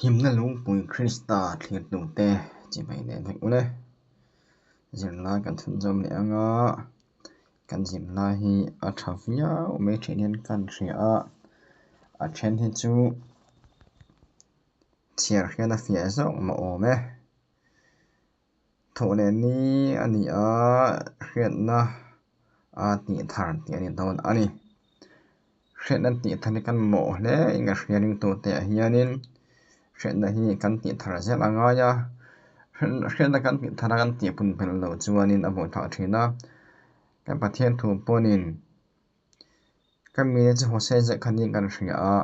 Himna lungpui Krista thlirtute chibai leh vek ule. Zirlai kan chhunzawm leh ang a, kan zirlai hi a tha viau mai thin hian kan hria a, a then hi chu chhiar hian a fiah zawk mah awm e. Thawh leh ni a ni a, hriatna a tih thar tih a ni dawn a ni. Hriatna tih thar hi kan mawh hle in ka hria ringtute ah hianin hriatna hi kan tih thar zel a ngai a, hriatna kan tih thar a kan tih pun hmel loh chuanin a buaithlak thin a, kan Pathian thu pawnin ka mite chu Hosea zet khan in kan hria a,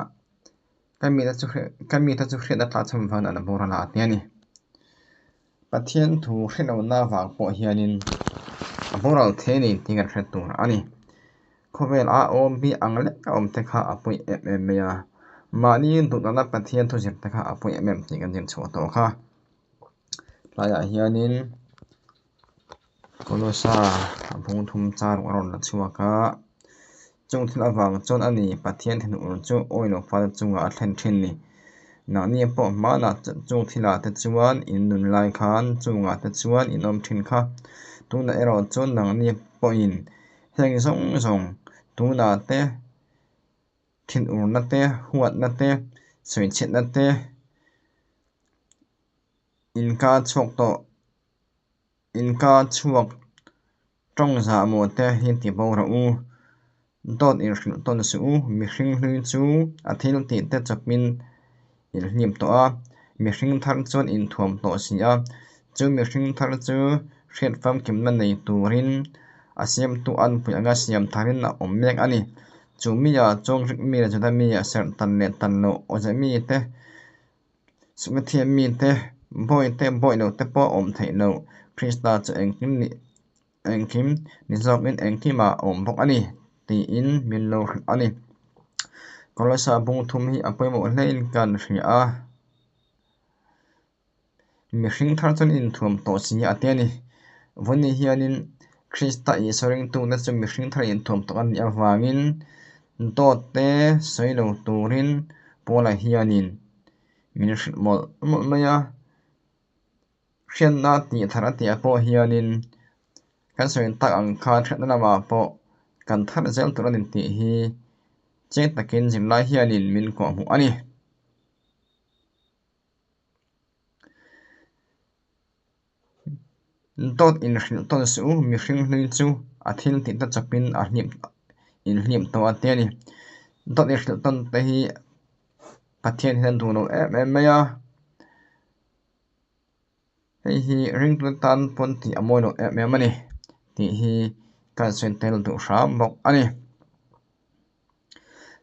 ka mite chu ka mite chu hriatna tlakchham vang an boral a a ti a ni. Pathian thu hrelohna avang pawh hianin a boral thei a ni tih kan hre tur a ni. Khawvel a awm hi ang lek a awm te kha a pawi em em mai a, mahni duhdanna Pathian thu zir te kha a pawi em em tih kan zir chhuah tawh kha. Tlaiah hianin Kolosa a bung thum char a rawn la chhuak a, chung thil avang chuan a ni Pathian thinur chu awilo fate chungah a thlen thin ni. Nangni pawh hmanah chung thilah te chuan in nun lai khan chungah te chuan in awm thin kha. Tunah erawh chuan nangni pawhin heng zawng zawng tunah te thinurna te, huatna te, sawichhiatna te inka chhuak tawh. Inka chhuak tawng zah maw te hi ti bo rawh u. Dawt inhrilh tawn suh u. Mihring hlui chu a thil tih te chawpin inhlim tawh a, mihring thar chuan inthuam tawh si a. Chu mihring thar chu hriat famkimna nei turin a siamtu an pui anga siam tharin a awm mek a ni. Chu mi-ah chuan Greek mi leh Juda mi a serh tan leh tan loh awze mite Sukna mite, bawihte, bawih lote pawh awm theih loh. Krista chu engkim ni engkim ni zawkin engkimah a awm bawk a ni, tiin min lo hrilh a ni. Kolosa bung thum hi a pawimawh hlein kan hria a. Mihring thar chuan inthuam tawh si a ti a ni. Vawiin hianin Krista Isua ringtute chu mihring thar inthuam tawh an nih avangin dawt te sawi lo turin Paula hianin min hrilh mawlh mawlh mai a. Hriatna tih thar a tihah pawh hianin kan sawi tak ang khan hriatna lamah pawh kan thar zel tur a ni tih hi chiang takin zirlai hianin min kawhhmuh a ni. Dawt inhrilh tawn suh u, mihring hlui chu a thil tih te chawpin a hlim inhlim tawh a ti a ni. Dawt inhrilh tawn te hi Pathian hian a duh lo em em mai a, hei hi ringtu tan pawn tih a mawi lo em em a ni tih hi ka sawi tel duh hram bawk a ni.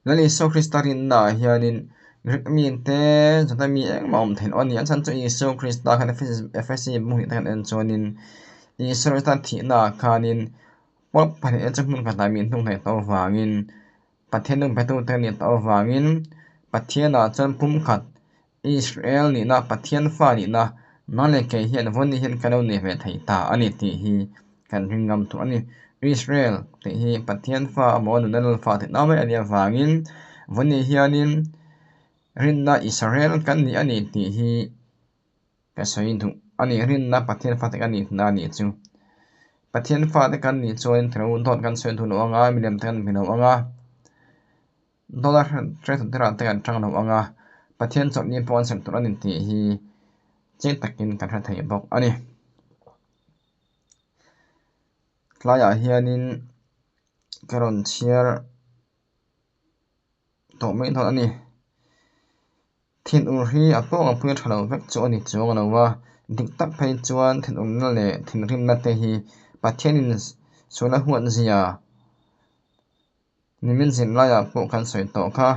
Lal Isua Krista rinna ah hianin Greek mite chuta mi engmah awm theih loh a ni. A chhan chu Isua Krista khan Efesi bung hnih te kan en chuanin Isua Krista thihna ah khanin pawl pahnih chu hmun khatah min hnung hnaih tawh avangin Pathian nung betute a nih tawh avangin Pathianah chuan pumkhat Israel nihna Pathian fa nihna nang leh kei hian vawiin hian kan lo nei ve thei ta a ni tih hi kan ring ngam tawh a ni. Israel tih hi Pathian fa emaw nuna lal fa tih nau mai a nih avangin vawiin hianin rinna Israel kan ni a ni tih hi ka sawi duh a ni. Rinna Pathian fate kan nih hna a nih chu. Pathian fate kan nih chuan thil dawt kan sawi duh lo ang a, milem te kan hmu lo ang a. Dollar hriat te kan chang lo ang a, Pathian chawlhni pawh an serh tur a ni tih hi chiang takin kan hre thei bawk a ni. Tlaiah hianin ka rawn chhiar tawh mai dawn a ni. Thinur hi a pawng a pui a tha lo vek chu a ni chuang lo a, dik tak phei chuan thinurna leh thinrimna te hi Pathianin sual a huat zia Nimin zin laiah pawh kan sawi tawh kha.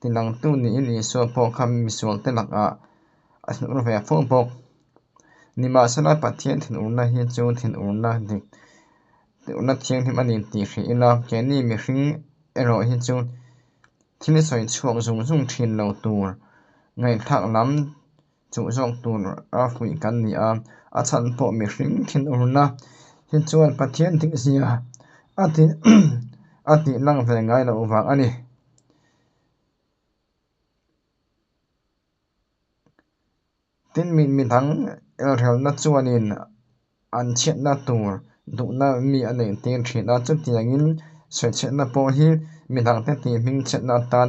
Tilangtu niin Isua pawh kha misualte lakah a thinur ve fo bawk. Nimahsela Pathian thinurna hi chu thinurna dik, thinurna thianghlim a ni tih hrih ila, keini mihring erawh hi chu thil sawi chhuak zung zung thin lo tur ngaihthlak lam chuh zawk tur a fuih kan ni a, a chhan pawh mihring thinurna hi chuan Pathian dikzia a tih a tih lang ve ngai loh vang a ni. Tin, midang elrelna chuanin an chhiatna tur duhna mi a neih tir thin a, chutiangin sawichhiatna pawh hi midangte tih hmingchhiatna atan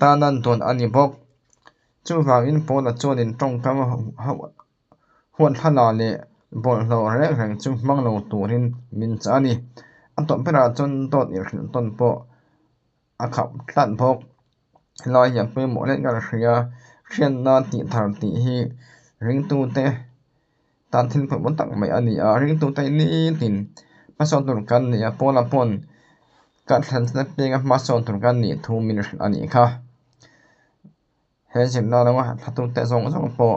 tana dawn a ni bawk. Chuvangin Paula chuanin tawngkam huatthlala leh bawlhhlawh reng reng chu hmang lo turin min chah a ni. A tawp berah chuan dawt inhrilh tawn pawh a khap tlat bawk. Helai hi a pawimawh hle kan hria, hriatna tih thar tih hi ringtute tan thil pawimawh tak mai a ni a, ringtute nitin hmasawn tur kan ni a, Paula pawn ka thlenna penga hmasawn tur kan nih thu min hrilh a nih kha. He zirna lo thlatute zawng zawng pawh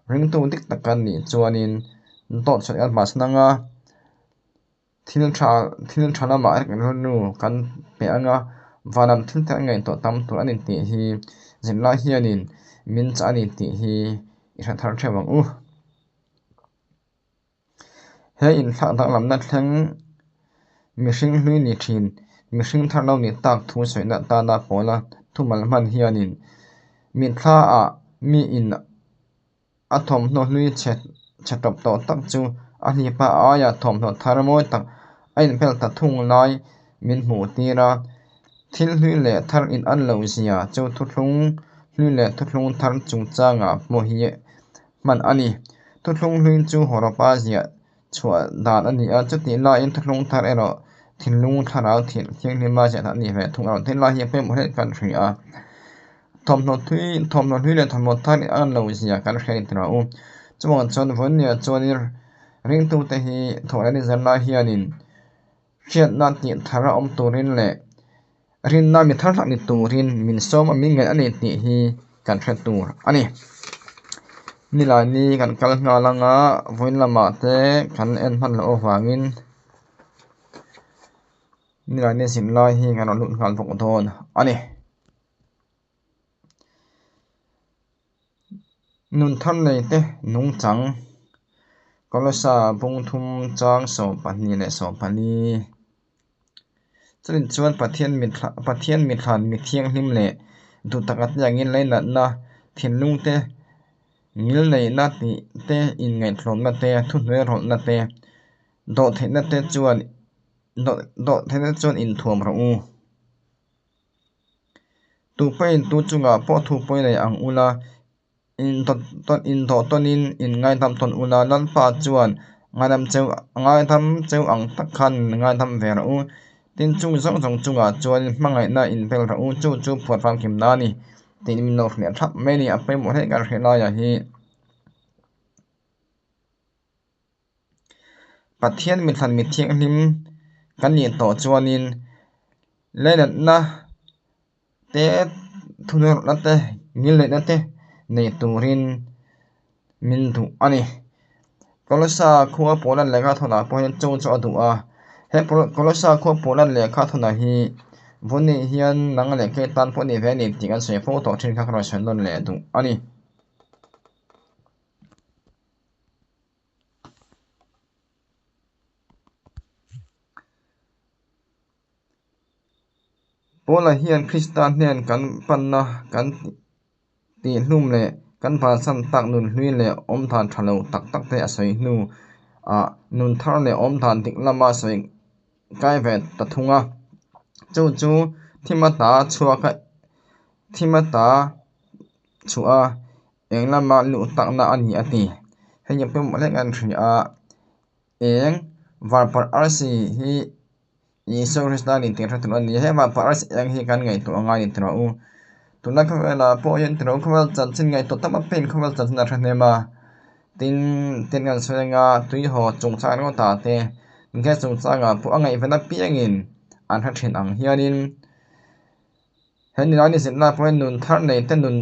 ringtu dik tak kan nih chuanin dawt sawi a hmahsan anga thil tha thil tha lamah rilru kan pe anga vanram thil te an ngaihtuah tam tur a ni tih hi zirlai hianin min chah a ni tih hi i hre thar theuh ang u. He inthlak danglamna thleng mihring hlui ni thin, mihring thar lo ni tak thu sawina tana pawla thumal hman hianin mitthla ah miin a thawmhnaw hlui chhe chhe tawp tawh tak chu a hlipa aia thawmhnaw thar mawi tak a inpel ta thung lai min hmuh tir a. Thil hlui leh thar in an loh zia chu thuthlung hlui leh thuthlung thar chungchangah pawh hi hman a ni. Thuthlung hlui chu hawrawpa ziah chhuah dan a ni a, chutih laiin thuthlung thar erawh thinlung thlarau thianghlima ziah dan a ni ve thung a. Tin lai hi a pawimawh hle kan hria a, thawmhnaw thui thawmhnaw hlui leh thawmhnaw thar in an loh zia kan hria a ni tawh u. Chuvang chuan Vawinia chuanin ringtute hi thawhleh ni zar lai hianin hriatna tih thar a awm turin leh rinna mi thar hlak ni turin min sawm a, min ngaih a ni tih hi kan hre tur a ni. Nilaini kan kal nghal anga vawiin lamah te kan en hman loh avangin nilaini zin lai hi kan rawn lut nghal bawk dawn a ni. Nun thar nei te nungchang Kolosa bung thum chang 12 leh 14. Chutin chuan Pathian mitthla Pathian mithlan mi thianghlim leh duh tak a tiangin leinatna thinlung te ngilneihna tih te inngaihtlawmna te thuhnuai rawlhna te dawhtheihna te chuan dawhtheihna chuan inthuam rawh u. Tupawhin tu chungah pawh thu pawi nei ang ula, indawh tawnin in ngaidam tawn ula, Lalpa chuan ngaidam cheu ngaidam cheu ang tak khan ngaidam ve rawh u. Tin, chung zawng zawng chungah chuan hmangaihna in bel rawh u, chu chu phuat famkimna a ni tiin min lo hrilh thlap mai a ni. A pawimawh hle kan hrilh laiah hi. Pathian mithlan mi thianghlim kan nih tawh chuanin leinatna te thunawrhna te ngilneihna te nei turin min duh a ni. Kolosa khua Paula lehkha thawnah pawh hian chu chu a duh a, he Kolosa khua Paula lehkha thawnah hi vawiin hian nang leh kei tan pawh a ni ve a ni tih kan sawi fo tawh thin kha ka rawn sawi nawn leh duh a ni. Paula hian Krista hnen kan panna kan tihhlum leh kan bansan tak nun hlui leh awmdan tha lo tak tak te a sawi hnu ah nun thar leh awmdan dik lama sawi kai ve ta thung a. Chu chu thim ata chhuak a thim ata chhuah a. Eng lama luh takna a ni a ti. Hei hi pawimawh hle kan hria a, eng varparh arsi hi Isua Krista a ni tih hre tur a ni. He varparh arsi eng hi kan ngaihtuah a ngai ni tawh u. Tuna khawvelah pawh hian tiro khawvel chanchin ngaihtuah tam apiang in khawvel chanchin a hre hnem a. Tin, tin kan sawi anga tuihaw chungchang ringawtah te, gas chungchangah pawh a ngaihven apiangin an hre thin ang hianin He nilai zirna pawh hian nun thar nei te nun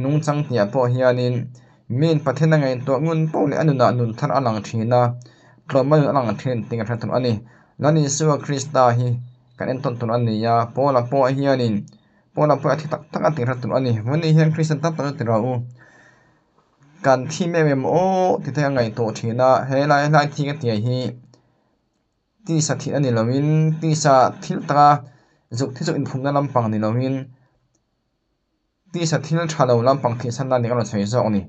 nungchang tihah pawh hianin miin Pathian a ngaihtuah ngun poh leh a nunah nun thar a lang thin a, tlawmna nun a lang thin tih kan hre tur a ni. Lal Isua Krista hi kan entawn tur a ni a, Paula pawh hianin Paula pawh a thi tak tak a tih hre tur a ni. Vawni hian Kristian tam tak chu ti rawh u, kan thi em em aw tih te a ngaihtuah thin a, he lai hlai thi ka tih hi Tisa thih a ni loin, tisa thil taka zuk thi chu inphumna lampang ni loin, Tisa thil tha lo lampang thihsanna ni ka rawn sawi zawk ni.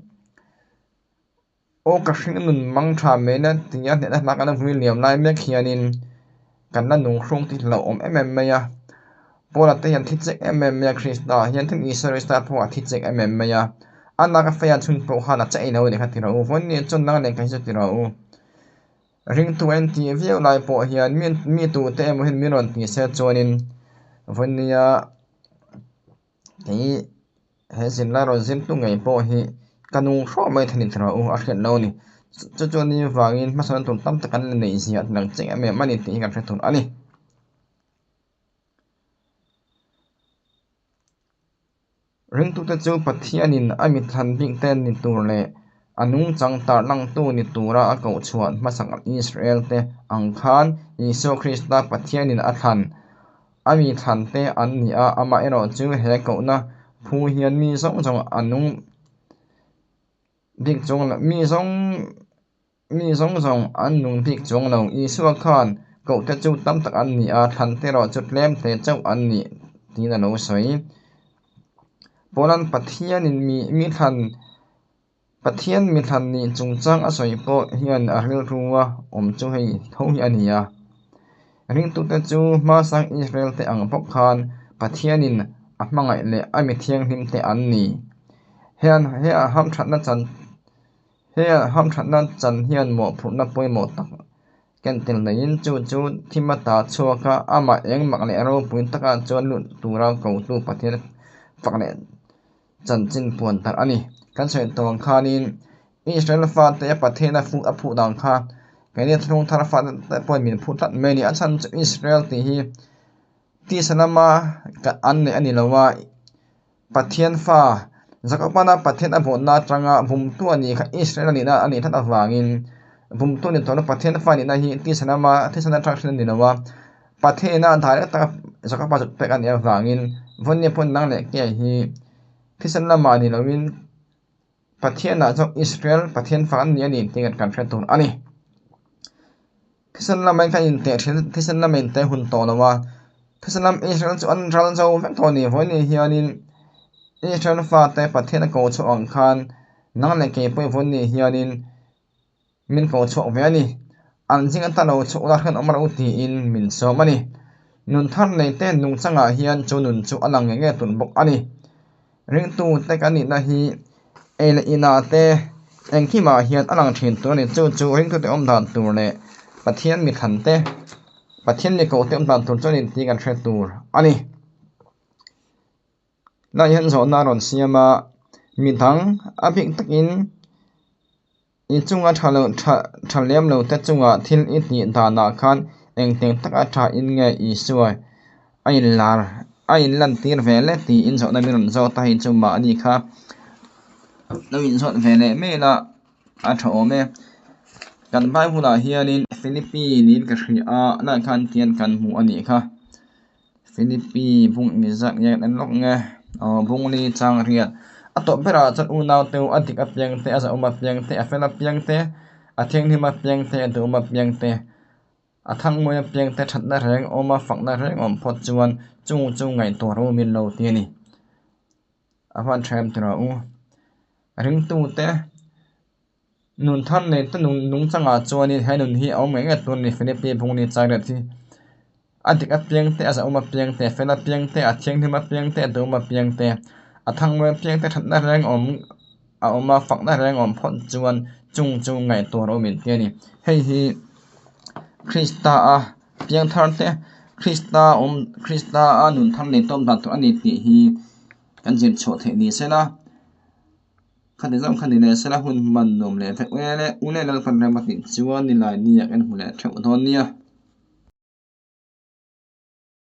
Aw ka hring nun mang tha mai la tia hnehna hla kan vui liam lai mek hianin kan la nung hrung tih hlauh awm em em mai a. Paula te hian thi chek em em mai a, Krista hian thil Isua Krista pawh a thi chek em em mai a. A nak a fei a chhun pawh khan a chaih lo a nih kha ti rawh u. Vawiin ni chuan nang leh kei chu ti rawh u. Ringtu a intih viau lai pawh hian mi mi tute emaw hian min rawn ti se chuanin vawiin nia Kei he zirlai rawn zirtu ngei pawh hi ka nung hrawk mai thei ni rawh u a hriat lo a ni. Chu chu ni vangin hmasawn tur tam tak an la neih zia a lang chiang em em a ni tih hi kan hre tur a ni. Ringtute chu Pathianin a mithlan bik te ni tur leh a nungchang tarlangtu ni tura a kohchhuah hmasak Israel te ang khan Isua Krista Pathianin a thlan A mi thlan te an ni a, amaherawhchu he kohna phu hian mi zawng zawng a nung bik chuang lo, mi zawng mi zawng zawng an nung bik chuang lo. Isua khan kohte chu tam tak an ni a, thlan te erawh chu tlem te chauh an ni tiin a lo sawi. Paula'n Pathianin mi mi thlan Pathian mi thlan nih chungchang a sawi pawh hian a rilrua awm chu hei tho hi a ni a. Ringtute chu hmasang Israel te ang bawk khan Pathianin a hmangaih leh a mi thianghlim te an ni. Hian he a hamthatna chan he a hamthatna chan hian mawhphurhna pawimawh tak ken tel neiin chu chu thim a ta chhuak a, amah engmak leh ropui takah chuan lut tura kotu Pathian fak leh chanchin puan darh a ni. Kan sawi tawh ang khanin Israel fate Pathian a fuh a phuh dan kha keini thlung thar fate pawhin min phuh tlat mai a ni. A chhan chu Israel tih hi tisa lama an neih a ni lo a, Pathian fa Jakobana Pathian a bawhna atanga bumtu a nih kha Israel a nihna a nih tlat avangin bumtu ni tawhna Pathian fa nihna hi tisa lama thisen atang hrin a ni lo a. Pathianina direct taka Jakoba zut pek a nih avangin Vawnia pawn nang leh Kei hi thisen lamah ni loin Pathianah chuan Israel Pathian fak an ni a ni tih kan hre tur a ni. Thisen lama kan inteh thin thisen lama inteh hun tawh lo a, thisen lam Israel chu an ral zo vek tawh a ni. Vawnia hianin Israel fate Pathian a ko chhuah ang khan nang leh kei pawh Vawnia hianin Min ko chhuak ve a ni. An zing ata lo chhuak ula hran awm rawh u tiin min sawm a ni. Nun thar nei te nungchangah hian chu nun chu a lang nge nge tun bawk a ni. Ringtu te kan nihna hi ei leh inah te engkimah hian a lang thin tur a ni. Chu chu ringtu te awm dan tur leh Pathian mi thlan te, Pathian mi koh te awm dan tur chu a ni tih kan hre tur a ni. Lai hian zawhna a rawn siam a, mi dang a bik takin i chunga tha lo tha tha lem lo te chungah thil i tih danah khan engtiang taka tha in nge Isua a inlar a inlantir ve le tiin zawhna min rawn zawt a, hei chu mahni kha lo inzawt ve leh mai ila a tha awm e. Kan Bible ah hianin Philippi niin ka hria a, lai khan tian kan hmu a nih kha. Philippi bung ni zat nge kan en lawk nge aw bung li chang riat a tawp berah chuan unau te a dik apiang te a zahawm apiang te a fel apiang te a thianghlim apiang te a duhawm apiang te a thangmawi apiang te thatna reng awm a fakna reng awm phawt chuan chung chu ngaihtuah ro min lo ti a ni a van tha em tiraw u ringtute. Nun thar nei te nung nungchangah chuanin he nun hi a awm ngei ngei tur a ni Philippi bung ni chai ret hi a dik apiang te a zahawm apiang te a fel apiang te a thianghlim apiang te a duhawm apiang te a thangmawi apiang te thatna reng awm a awm a fakna reng awm phawt chuan chung chu ngaihtuah rawh min ti a ni hei hi Krista a piang thar te Krista awm Krista a nun thar nei tawm dan tur a ni tih hi kan zir chhuah theih ni se la. Khati zawng kha ni leh sela hun hman nuam leh vek ule ule Lalpan rem a tih chuan nilai ni ah kan hmu leh theuh dawn nia.